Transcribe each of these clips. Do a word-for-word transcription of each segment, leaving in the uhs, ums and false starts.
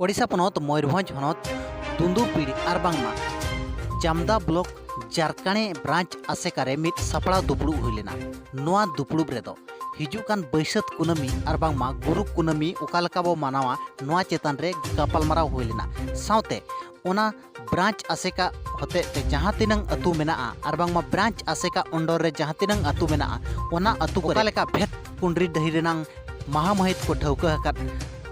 ᱳᱰᱤᱥᱟ ᱯᱚᱱᱚᱛ ᱢᱚᱭᱩᱨᱵᱷᱚᱸᱡᱽ ᱦᱚᱱᱚᱛ ᱫᱩᱸᱫᱩᱯᱤᱲ ᱟᱨ ᱵᱟᱝᱢᱟ ᱡᱟᱢᱫᱟ ᱵᱞᱚᱠ ᱡᱟᱨᱠᱟᱬᱮ ᱵᱨᱟᱧᱪ ᱟᱥᱮᱠᱟ ᱨᱮ ᱢᱤᱫ ᱥᱟᱯᱲᱟᱣ ᱫᱩᱯᱲᱩᱵ ᱦᱩᱭ ᱞᱮᱱᱟ᱾ ᱱᱚᱣᱟ ᱫᱩᱯᱲᱩᱵ ᱨᱮᱫᱚ ᱦᱤᱡᱩᱜ ᱠᱟᱱ ᱵᱟᱹᱭᱥᱟᱹᱛ ᱠᱩᱱᱟᱹᱢᱤ ᱟᱨ ᱵᱟᱝᱢᱟ ᱜᱩᱨᱩ ᱠᱩᱱᱟᱹᱢᱤ ᱚᱠᱟ ᱞᱮᱠᱟ ᱵᱚ ᱢᱟᱱᱟᱣᱟ, ᱱᱚᱣᱟ ᱪᱮᱛᱟᱱ ᱨᱮ ᱜᱟᱯᱟᱞᱢᱟᱨᱟᱣ ᱦᱩᱭ ᱞᱮᱱᱟ᱾ ᱥᱟᱶᱛᱮ ᱚᱱᱟ ᱵᱨᱟᱧᱪ ᱟᱥᱮᱠᱟ ᱦᱚᱛᱮᱡ ᱛᱮ ᱡᱟᱦᱟᱸ ᱛᱤᱱᱟᱹᱝ ᱟᱹᱛᱩ ᱢᱮᱱᱟᱜᱼᱟ ᱟᱨ ᱵᱟᱝᱢᱟ ᱵᱨᱟᱧᱪ ᱟᱥᱮᱠᱟ under ᱨᱮ ᱡᱟᱦᱟᱸ ᱛᱤᱱᱟᱹᱝ ᱟᱹᱛᱩ ᱢᱮᱱᱟᱜᱼᱟ, ᱚᱱᱟ ᱟᱹᱛᱩ ᱠᱚᱨᱮ ᱚᱠᱟ ᱞᱮᱠᱟ ᱵᱷᱮᱫ ᱠᱩᱸᱰᱨᱤ ᱰᱟᱹᱦᱤ ᱨᱮᱱᱟᱝ ᱢᱟᱦᱟ ᱢᱟᱹᱦᱤᱛ ᱠᱚ ᱴᱷᱟᱹᱣᱠᱟᱹ ᱟᱠᱟᱫ,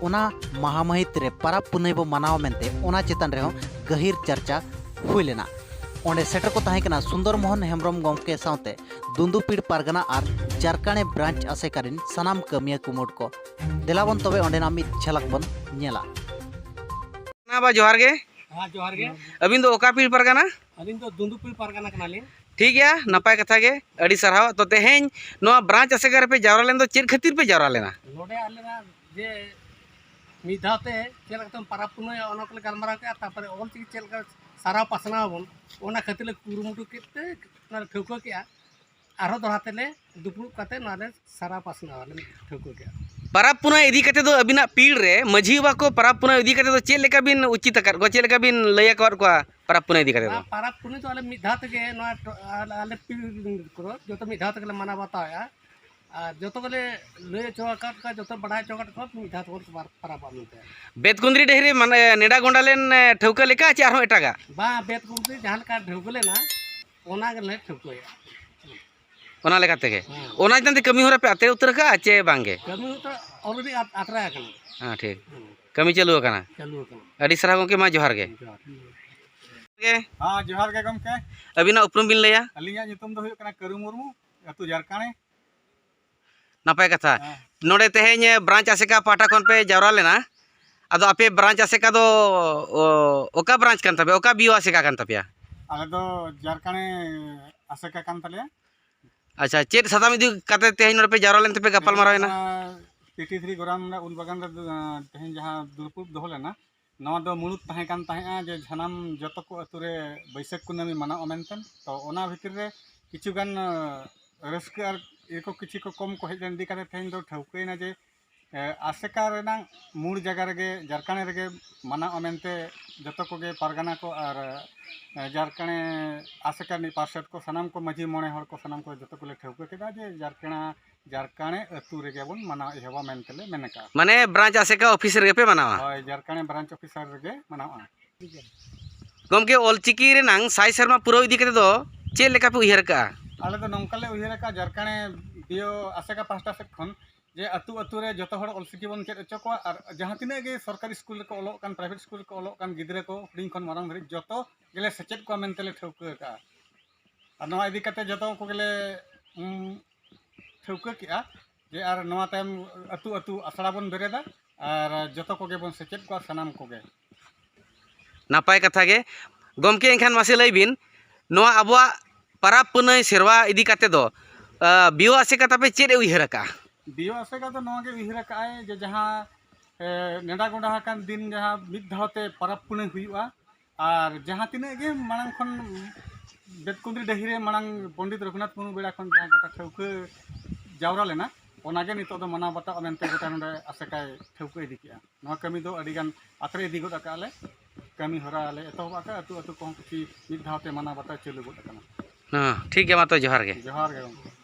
ᱚᱱᱟ ᱢᱟᱦᱟ ᱢᱟᱹᱦᱤᱛ ᱨᱮ ᱯᱟᱨᱟᱵᱽ ᱯᱩᱱᱟᱹᱭ ᱵᱚ ᱢᱟᱱᱟᱣᱟ ᱢᱮᱱᱛᱮ, ᱚᱱᱟ ᱪᱮᱛᱟᱱ ᱨᱮᱦᱚᱸ ᱜᱟᱹᱦᱤᱨ ᱪᱟᱨᱪᱟ ᱦᱩᱭ ᱞᱮᱱᱟ᱾ ᱚᱸᱰᱮ ᱥᱮᱴᱮᱨ ᱠᱚ ᱛᱟᱦᱮᱸ ᱠᱟᱱᱟ ᱥᱩᱱᱫᱚᱨ ᱢᱳᱦᱚᱱ ᱦᱮᱢᱵᱨᱚᱢ ᱜᱚᱢᱠᱮ ᱥᱟᱶᱛᱮ ᱫᱩᱸᱫᱩᱯᱤᱲ ᱯᱟᱨᱜᱟᱱᱟ ᱟᱨ ᱡᱟᱨᱠᱟᱬᱮ ᱵᱨᱟᱧᱪ ᱟᱥᱮᱠᱟ ᱨᱮᱱ ᱥᱟᱱᱟᱢ ᱠᱟᱹᱢᱤᱭᱟᱹ ᱠᱩᱢᱩᱴ ᱠᱚ᱾ ᱫᱮᱞᱟ ᱵᱚᱱ ᱛᱚᱵᱮ ᱚᱸᱰᱮᱱᱟᱜ ᱢᱤᱫ ᱡᱷᱟᱞᱟᱠ ᱵᱚᱱ ᱧᱮᱞᱟ᱾ ᱵᱟ, ᱡᱚᱦᱟᱨ ᱜᱮ᱾ ᱦᱮᱸ, ᱡᱚᱦᱟᱨ ᱜᱮ᱾ ᱟᱹᱵᱤᱱ ᱫᱚ ᱚᱠᱟ ᱯᱤᱲ ᱯᱟᱨᱜᱟᱱᱟ? ᱟᱹᱞᱤᱧ ᱫᱚ ᱫᱩᱸᱫᱩᱯᱤᱲ ᱯᱟᱨᱜᱟᱱᱟ ᱠᱟᱱᱟᱞᱤᱧ᱾ ᱴᱷᱤᱠ ᱜᱮᱭᱟ, ᱱᱟᱯᱟᱭ ᱠᱟᱛᱷᱟ ᱜᱮ, ᱟᱹᱰᱤ ᱥᱟᱨᱦᱟᱣ᱾ ᱛᱚ, ᱛᱮᱦᱮᱧ ᱱᱚᱣᱟ ᱵᱨᱟᱧᱪ ᱟᱥᱮᱠᱟ ᱨᱮᱯᱮ ᱡᱟᱣᱨᱟ ᱞᱮᱱ ᱫᱚ ᱪᱮᱫ ᱠᱷᱟᱹᱛᱤᱨ ᱯᱮ ᱡᱟᱣᱨᱟ ᱞᱮᱱᱟ? ᱱᱚᱰᱮ ᱟᱞᱮ ᱢᱟ ᱡᱮ ᱢᱤᱫ ᱫᱷᱟᱣ ᱛᱮ ᱪᱮᱫ ᱞᱮᱠᱟ ᱛᱮᱵᱚᱱ ᱯᱟᱨᱟᱵᱽ ᱯᱩᱱᱟᱹᱭᱟ, ᱚᱱᱟ ᱠᱚᱞᱮ ᱜᱟᱞᱢᱟᱨᱟᱣ ᱠᱮᱜᱼᱟ᱾ ᱛᱟᱨᱯᱚᱨᱮ ᱚᱞ ᱪᱤᱠᱤ ᱪᱮᱫ ᱞᱮᱠᱟ ᱥᱟᱨᱟᱣ ᱯᱟᱥᱱᱟᱣ ᱟᱵᱚᱱ, ᱚᱱᱟ ᱠᱷᱟᱹᱛᱤᱨ ᱞᱮ ᱠᱩᱨᱩᱢᱩᱴᱩ ᱠᱮᱫ ᱛᱮ ᱚᱱᱟ ᱞᱮ ᱴᱷᱟᱹᱣᱠᱟᱹ ᱠᱮᱜᱼᱟ᱾ ᱟᱨᱦᱚᱸ ᱫᱚᱦᱲᱟ ᱛᱮᱞᱮ ᱫᱩᱯᱲᱩᱵ ᱠᱟᱛᱮ ᱱᱚᱣᱟ ᱞᱮ ᱥᱟᱨᱟᱣ ᱯᱟᱥᱱᱟᱣ ᱞᱮ ᱴᱷᱟᱹᱣᱠᱟᱹ ᱠᱮᱜᱼᱟ᱾ ᱯᱟᱨᱟᱵᱽ ᱯᱩᱱᱟᱹᱭ ᱤᱫᱤ ᱠᱟᱛᱮ ᱫᱚ ᱟᱹᱵᱤᱱᱟᱜ ᱯᱤᱲ ᱨᱮ ᱢᱟᱹᱡᱷᱤ ᱵᱟᱵᱟ ᱠᱚ ᱯᱟᱨᱟᱵᱽ ᱯᱩᱱᱟᱹᱭ ᱤᱫᱤ ᱠᱟᱛᱮ ᱫᱚ ᱪᱮᱫ ᱞᱮᱠᱟ ᱵᱤᱱ ᱩᱪᱤᱛ ᱟᱠᱟᱫ ᱠᱚᱣᱟ, ᱪᱮᱫ ᱞᱮᱠᱟ ᱵᱤᱱ ᱞᱟᱹᱭ ᱟᱠᱟᱫ ᱠᱚᱣᱟ ᱯᱟᱨᱟᱵᱽ ᱯᱩᱱᱟᱹᱭ ᱤᱫᱤ ᱠᱟᱛᱮ ᱫᱚ? ᱱᱚᱣᱟ ᱯᱟᱨᱟᱵᱽ ᱯᱩᱱᱟᱹᱭ ᱫᱚ ᱟᱞᱮ ᱢᱤᱫ ᱫᱷᱟᱣ ᱛᱮᱜᱮ ᱱᱚᱣᱟ ᱴᱚ-, ᱟᱞᱮ, ᱟᱞᱮ ᱯᱤᱲ ᱠᱚᱫᱚ ᱡᱚᱛᱚ ᱢᱤᱫ ᱫᱷᱟᱣ ᱛᱮᱜᱮ ᱞᱮ ᱢᱟᱱᱟᱣ ᱵᱟᱛᱟᱣᱮᱜᱼᱟ᱾ ᱟᱨ ᱡᱚᱛᱚ ᱜᱮᱞᱮ ᱞᱟᱹᱭ ᱦᱚᱪᱚ ᱟᱠᱟᱫ ᱠᱚᱣᱟ, ᱡᱚᱛᱚ ᱵᱟᱲᱟᱭ ᱦᱚᱪᱚ ᱟᱠᱟᱫ ᱠᱚᱣᱟ, ᱢᱤᱫ ᱫᱷᱟᱣ ᱛᱮᱵᱚᱱ ᱯᱟᱨ-, ᱯᱟᱨᱟᱵᱚᱜᱼᱟ ᱢᱮᱱᱛᱮ᱾ ᱵᱮᱛᱠᱩᱸᱫᱽᱨᱤ ᱰᱟᱹᱦᱤ ᱨᱮ ᱢᱟᱱᱮ ᱱᱮᱰᱟ ᱜᱚᱸᱰᱟ ᱞᱮᱱ, ᱮ, ᱴᱷᱟᱹᱣᱠᱟᱹ ᱞᱮᱠᱟ ᱪᱮ ᱟᱨᱦᱚᱸ ᱮᱴᱟᱜᱟᱜ? ᱵᱟᱝ, ᱵᱮᱛᱠᱩᱸᱫᱽᱨᱤ ᱡᱟᱦᱟᱸ ᱞᱮᱠᱟ ᱴᱷᱟᱹᱣᱠᱟᱹ ᱞᱮᱱᱟ, ᱚᱱᱟ ᱜᱮᱞᱮ ᱴᱷᱟᱹᱣᱠᱟᱹᱭᱟ᱾ ᱚᱱᱟ ᱞᱮᱠᱟ ᱛᱮᱜᱮ? ᱦᱮᱸ᱾ ᱚᱱᱟ ᱪᱮᱛᱟᱱ ᱛᱮ ᱠᱟᱹᱢᱤ ᱦᱚᱨᱟ ᱯᱮ ᱟᱛᱮ ᱩᱛᱟᱹᱨ ᱟᱠᱟᱫᱼᱟ ᱪᱮ ᱵᱟᱝ ᱜᱮ? ᱠᱟᱹᱢᱤ ᱦᱚᱨᱟ already ᱟᱛ-, ᱟᱛᱨᱟ ᱟᱠᱟᱱᱟ᱾ ᱦᱮᱸ, ᱴᱷᱤᱠ᱾ ᱦᱮᱸ᱾ ᱠᱟᱹᱢᱤ ᱪᱟᱹᱞᱩ ᱟᱠᱟᱱᱟ? ᱪᱟᱹᱞᱩ ᱟᱠᱟᱱᱟ᱾ ᱟᱹᱰᱤ ᱥᱟᱨᱦᱟᱣ ᱜᱚᱢᱠᱮ, ᱢᱟ ᱡᱚᱦᱟᱨ ᱜᱮ᱾ ᱡᱚᱦᱟᱨ᱾ ᱜᱮ᱾ ᱦᱮᱸ, ᱡᱚᱦᱟᱨ ᱜᱮ ᱜᱚᱢᱠᱮ᱾ ᱟᱹᱵᱤᱱᱟᱜ ᱩᱯᱨᱩᱢ ᱵᱤᱱ ᱞᱟᱹᱭᱟ? ᱟᱹᱞᱤᱧᱟᱜ ᱧᱩᱛᱩᱢ ᱫᱚ ᱦᱩᱭᱩᱜ ᱠᱟᱱᱟ ᱠᱟᱹᱨᱩ ᱢᱩᱨᱢᱩ, ᱟᱹᱛᱩ ᱡᱟᱨᱠᱟᱬᱮ᱾ ᱱᱟᱯᱟᱭ ᱠᱟᱛᱷᱟ᱾ ᱦᱮᱸ᱾ ᱱᱚᱰᱮ ᱛᱮᱦᱮᱧ ᱵᱨᱟᱧᱪ ᱟᱥᱮᱠᱟ ᱯᱟᱦᱴᱟ ᱠᱷᱚᱱ ᱯᱮ ᱡᱟᱣᱨᱟ ᱞᱮᱱᱟ, ᱟᱫᱚ ᱟᱯᱮ ᱵᱨᱟᱧᱪ ᱟᱥᱮᱠᱟ ᱫᱚ, ᱚ, ᱚᱠᱟ ᱵᱨᱟᱧᱪ ᱠᱟᱱ ᱛᱟᱯᱮᱭᱟ, ᱚᱠᱟ ᱵᱤ ᱳ ᱟᱥᱮᱠᱟ ᱠᱟᱱ ᱛᱟᱯᱮᱭᱟ? ᱟᱞᱮ ᱫᱚ ᱡᱟᱨᱠᱟᱬᱮ ᱟᱥᱮᱠᱟ ᱠᱟᱱ ᱛᱟᱞᱮᱭᱟ᱾ ᱟᱪᱪᱷᱟ, ᱪᱮᱫ ᱥᱟᱛᱟᱢ ᱤᱫᱤ ᱠᱟᱛᱮ ᱛᱮᱦᱮᱧ ᱱᱚᱰᱮ ᱯᱮ ᱡᱟᱣᱨᱟ ᱞᱮᱱ ᱛᱮᱯᱮ ᱜᱟᱯᱟᱞ ᱢᱟᱨᱟᱣ ᱮᱱᱟ? ᱛᱮᱦᱮᱧ ᱱᱚᱣᱟ ᱯᱤ ᱴᱤ ᱛᱷᱨᱤ ᱜᱚᱨᱟᱢ ᱨᱮᱱᱟᱜ ᱩᱞ ᱵᱟᱜᱟᱱ ᱨᱮ, ᱟᱸ, ᱛᱮᱦᱮᱧ ᱡᱟᱦᱟᱸ ᱫᱩᱯᱲᱩᱵ ᱫᱚᱦᱚ ᱞᱮᱱᱟ, ᱱᱚᱣᱟ ᱫᱚ ᱢᱩᱲᱩᱫ ᱛᱟᱦᱮᱸ ᱠᱟᱱ ᱛᱟᱦᱮᱸᱜᱼᱟ ᱡᱮ ᱥᱟᱱᱟᱢ ᱡᱚᱛᱚ ᱠᱚ ᱟᱹᱛᱩ ᱨᱮ ᱵᱟᱹᱭᱥᱟᱹᱠᱷ ᱠᱩᱱᱟᱹᱢᱤ ᱢᱟᱱᱟᱣᱚᱜᱼᱟ ᱢᱮᱱᱛᱮ᱾ ᱛᱚ, ᱚᱱᱟ ᱵᱷᱤᱛᱤᱨ ᱨᱮ ᱠᱤᱪᱷᱩ ᱜᱟᱱ, ᱟᱸ, ᱨᱟᱹᱥᱠᱟᱹ ᱟᱨ ᱤᱭᱟᱹ ᱠᱚ ᱠᱤᱪᱷᱩ ᱠᱚ ᱠᱚᱢ ᱠᱚ ᱦᱮᱡ ᱞᱮᱱ ᱤᱫᱤ ᱠᱟᱛᱮ ᱛᱮᱦᱮᱧ ᱫᱚ ᱴᱷᱟᱹᱣᱠᱟᱹᱭᱮᱱᱟ ᱡᱮ ᱮ, ᱟᱥᱮᱠᱟ ᱨᱮᱱᱟᱜ ᱢᱩᱲ ᱡᱟᱭᱜᱟ ᱨᱮᱜᱮ, ᱡᱟᱨᱠᱟᱬᱮ ᱨᱮᱜᱮ ᱢᱟᱱᱟᱣᱚᱜᱼᱟ ᱢᱮᱱᱛᱮ ᱡᱚᱛᱚ ᱠᱚᱜᱮ ᱯᱟᱨᱜᱟᱱᱟ ᱠᱚ ᱟᱨ, ᱮ, ᱡᱟᱨᱠᱟᱬᱮ ᱟᱥᱮᱠᱟ ᱨᱤᱱᱤᱡ ᱯᱟᱨᱥᱮᱛ ᱠᱚ, ᱥᱟᱱᱟᱢ ᱠᱚ ᱢᱟᱹᱡᱷᱤ ᱢᱚᱬᱮ ᱦᱚᱲ ᱠᱚ ᱥᱟᱱᱟᱢ ᱠᱚ ᱡᱚᱛᱚ ᱠᱚᱞᱮ ᱴᱷᱟᱹᱣᱠᱟᱹ ᱠᱮᱫᱟ ᱡᱮ ᱡᱟᱨᱠᱟᱬᱟ, ᱡᱟᱨᱠᱟᱬᱮ ᱟᱹᱛᱩ ᱨᱮᱜᱮ ᱵᱚᱱ ᱢᱟᱱᱟᱣ ᱮᱦᱚᱵᱟ ᱢᱮᱱᱛᱮ ᱞᱮ ᱢᱮᱱ ᱟᱠᱟᱫᱼᱟ᱾ ᱢᱟᱱᱮ ᱵᱨᱟᱧᱪ ᱟᱥᱮᱠᱟ ᱚᱯᱷᱤᱥ ᱨᱮᱜᱮ ᱯᱮ ᱢᱟᱱᱟᱣᱟ? ᱦᱳᱭ, ᱡᱟᱨᱠᱟᱬᱮ ᱵᱨᱟᱧᱪ ᱚᱯᱷᱤᱥᱟᱨ ᱨᱮᱜᱮ ᱢᱟᱱᱟᱣᱚᱜᱼᱟ᱾ ᱜᱚᱢᱠᱮ, ᱚᱞᱪᱤᱠᱤ ᱨᱮᱱᱟᱝ ᱥᱟᱭ ᱥᱮᱨᱢᱟ ᱯᱩᱨᱟᱹᱣ ᱤᱫᱤ ᱠᱟᱛᱮ ᱫᱚ ᱪᱮᱫ ᱞᱮᱠᱟ ᱯᱮ ᱩᱭᱦᱟᱹᱨ ᱟᱠᱟᱜᱼᱟ? ᱟᱞᱮ ᱫᱚ ᱱᱚᱝᱠᱟ ᱞᱮ ᱩᱭᱦᱟᱹᱨ ᱟᱠᱟᱫᱼᱟ, ᱡᱟᱨᱠᱟᱬᱮ ᱵᱤᱭᱳ ᱟᱥᱮᱠᱟ ᱯᱟᱦᱴᱟ ᱥᱮᱫ ᱠᱷᱚᱱ ᱡᱮ ᱟᱹᱛᱩ ᱟᱹᱛᱩ ᱨᱮ ᱡᱚᱛᱚ ᱦᱚᱲ ᱚᱞᱪᱤᱠᱤ ᱵᱚᱱ ᱪᱮᱫ ᱦᱚᱪᱚ ᱠᱚᱣᱟ, ᱟᱨ ᱡᱟᱦᱟᱸ ᱛᱤᱱᱟᱹᱜ ᱜᱮ ᱥᱚᱨᱠᱟᱨᱤ ᱥᱠᱩᱞ ᱨᱮᱠᱚ ᱚᱞᱚᱜ ᱠᱟᱱ, ᱯᱨᱟᱭᱵᱷᱮᱴ ᱥᱠᱩᱞ ᱨᱮᱠᱚ ᱚᱞᱚᱜ ᱠᱟᱱ ᱜᱤᱫᱽᱨᱟᱹ ᱠᱚ ᱦᱩᱰᱤᱧ ᱠᱷᱚᱱ ᱢᱟᱨᱟᱝ ᱫᱷᱟᱹᱨᱤᱡ ᱡᱚᱛᱚ ᱜᱮᱞᱮ ᱥᱮᱪᱮᱫ ᱠᱚᱣᱟ ᱢᱮᱱᱛᱮ ᱞᱮ ᱴᱷᱟᱹᱣᱠᱟᱹ ᱟᱠᱟᱫᱼᱟ᱾ ᱟᱨ ᱱᱚᱣᱟ ᱤᱫᱤ ᱠᱟᱛᱮ ᱡᱚᱛᱚ ᱠᱚᱜᱮᱞᱮ, ᱩᱢ, ᱴᱷᱟᱹᱣᱠᱟᱹ ᱠᱮᱜᱼᱟ ᱡᱮ ᱟᱨ ᱱᱚᱣᱟ ᱛᱟᱭᱚᱢ ᱟᱹᱛᱩ ᱟᱹᱛᱩ ᱟᱥᱲᱟ ᱵᱚᱱ ᱵᱮᱨᱮᱫᱟ ᱟᱨ ᱡᱚᱛᱚ ᱠᱚᱜᱮ ᱵᱚᱱ ᱥᱮᱪᱮᱫ ᱠᱚᱣᱟ ᱥᱟᱱᱟᱢ ᱠᱚᱜᱮ᱾ ᱱᱟᱯᱟᱭ ᱠᱟᱛᱷᱟ ᱜᱮ᱾ ᱜᱚᱢᱠᱮ, ᱮᱱᱠᱷᱟᱱ ᱢᱟᱥᱮ ᱞᱟᱹᱭ ᱵᱤᱱ, ᱱᱚᱣᱟ ᱟᱵᱚᱣᱟᱜ ᱯᱟᱨᱟᱵᱽ ᱯᱩᱱᱟᱹᱭ ᱥᱮᱨᱣᱟ ᱤᱫᱤ ᱠᱟᱛᱮ ᱫᱚ, ᱟ, ᱵᱤᱭᱳ ᱟᱥᱮᱠᱟ ᱛᱟᱯᱮ ᱪᱮᱫ ᱮ ᱩᱭᱦᱟᱹᱨ ᱟᱠᱟᱜᱼᱟ? ᱵᱤᱭᱳ ᱟᱥᱮᱠᱟ ᱫᱚ ᱱᱚᱣᱟ ᱜᱮ ᱩᱭᱦᱟᱹᱨ ᱟᱠᱟᱜᱼᱟᱭ ᱡᱮ ᱡᱟᱦᱟᱸ, ᱮ, ᱱᱮᱰᱟ ᱜᱚᱸᱰᱟ ᱟᱠᱟᱱ ᱫᱤᱱ ᱡᱟᱦᱟᱸ ᱢᱤᱫ ᱫᱷᱟᱣ ᱛᱮ ᱯᱟᱨᱟᱵᱽ ᱯᱩᱱᱟᱹᱭ ᱦᱩᱭᱩᱜᱼᱟ, ᱟᱨ ᱡᱟᱦᱟᱸ ᱛᱤᱱᱟᱹᱜ ᱜᱮ ᱢᱟᱲᱟᱝ ᱠᱷᱚᱱ ᱵᱮᱛᱠᱩᱸᱫᱽᱨᱤ ᱰᱟᱹᱦᱤ ᱨᱮ ᱢᱟᱲᱟᱝ ᱯᱚᱱᱰᱤᱛ ᱨᱚᱜᱷᱩᱱᱟᱛᱷ ᱢᱩᱨᱢᱩ ᱵᱮᱲᱟ ᱠᱷᱚᱱ ᱡᱟᱦᱟᱸ ᱜᱚᱴᱟ ᱴᱷᱟᱹᱣᱠᱟᱹ ᱡᱟᱣᱨᱟ ᱞᱮᱱᱟ, ᱚᱱᱟᱜᱮ ᱱᱤᱛᱚᱜ ᱫᱚ ᱢᱟᱱᱟᱣ ᱵᱟᱛᱟᱣ ᱢᱮᱱᱛᱮ ᱜᱚᱴᱟ ᱱᱚᱰᱮ ᱟᱥᱮᱠᱟᱭ ᱴᱷᱟᱹᱣᱠᱟᱹ ᱤᱫᱤ ᱠᱮᱜᱼᱟ᱾ ᱱᱚᱣᱟ ᱠᱟᱹᱢᱤ ᱫᱚ ᱟᱹᱰᱤ ᱜᱟᱱ ᱟᱛᱨᱮ ᱤᱫᱤ ᱜᱚᱫ ᱟᱠᱟᱫᱼᱟ ᱞᱮ, ᱠᱟᱹᱢᱤ ᱦᱚᱨᱟ ᱞᱮ ᱮᱛᱚᱦᱚᱵ ᱟᱠᱟᱫᱼᱟ, ᱟᱹᱛᱩ ᱟᱹᱛᱩ ᱠᱚᱦᱚᱸ ᱠᱤᱪᱷᱤ ᱢᱤᱫ ᱫᱷᱟᱣ ᱛᱮ ᱢᱟᱱᱟᱣ ᱵᱟᱛᱟᱣ ᱪᱟᱹᱞᱩ ᱜᱚᱫ ᱟᱠᱟᱱᱟ᱾ ᱦᱮᱸ, ᱴᱷᱤᱠ ᱜᱮᱭᱟ, ᱢᱟ ᱛᱚ ᱡᱚᱦᱟᱨ ᱜᱮ᱾ ᱡᱚᱦᱟᱨ ᱜᱮ ᱜᱚᱢᱠᱮ᱾